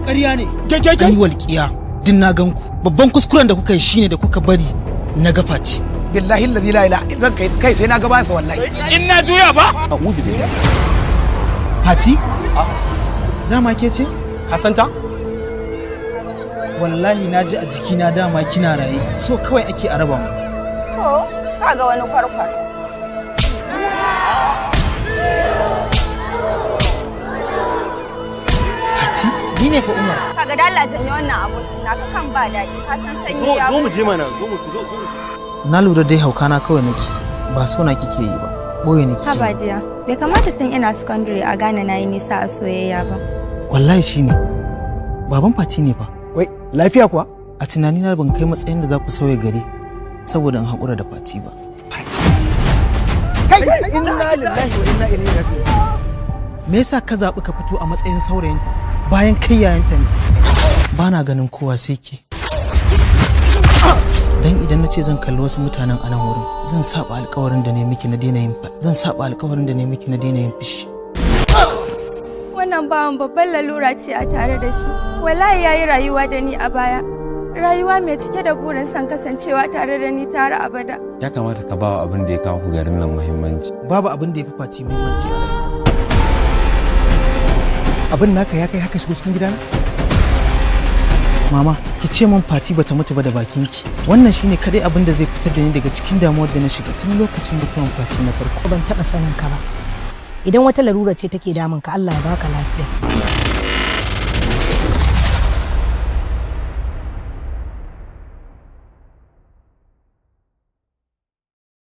Ƙarya ne. An yi walƙiya din na gan ku. Babban kuskuren da kuka yi shine da kuka bari na ga Fati. Billahi allazi la ilaha, zan kai kai sai na ga bayansa wallahi. In na juya ba. A'udhu billahi. Fati, dama ke ce? Ka santa? Wallahi na ji a jikina dama kina raye, so kawai ake a raba mu. To, kaga wani kwarkwar. Fati, ni ne fa Umar. Kaga da Allah janye wannan abokin naka kan ba daɗi, ka san sanyi Zo. ya Zo mu je mana, zo mu zo zo. Na lura dai hauka na kawai nake, ba so na kike yi ba, boye nake. Haba diya, bai kamata tun ina secondary a gane na yi nisa a soyayya ba. Wallahi shine baban Fati ne fa. Wai lafiya kuwa? A tunanina ban kai matsayin da za ku sauya gari saboda in haƙura da Fati ba. Kai, inna lillahi wa inna ilaihi raji'un. Me yasa ka zaɓi ka fito a matsayin saurayinta bayan kai yayanta ne? Ba na ganin kowa sai ke, dan idan na ce zan kalli wasu mutanen a nan wurin, zan saba alƙawarin da ne miki na daina yin zan saba alƙawarin da ne miki na daina yin fishi. Wannan bawan babban lalura ce a tare da shi. Wallahi ya yi rayuwa da ni a baya. Rayuwa mai cike da burin son kasancewa tare da ni tare abada. Ya kamata ka bawa abin da ya kawo ku garin nan muhimmanci. Babu abin da ya fi Fati muhimmanci a rayuwata. Abin naka ya kai haka shigo cikin gidana? Mama, ki ce min Fati bata mutu ba da bakinki. Wannan shine kadai abin da zai fitar da ni daga cikin damuwar da na shiga tun lokacin mutuwan Fati na farko. Ban taɓa sanin ka ba. Idan wata larura ce take damun ka, Allah ya baka lafiya.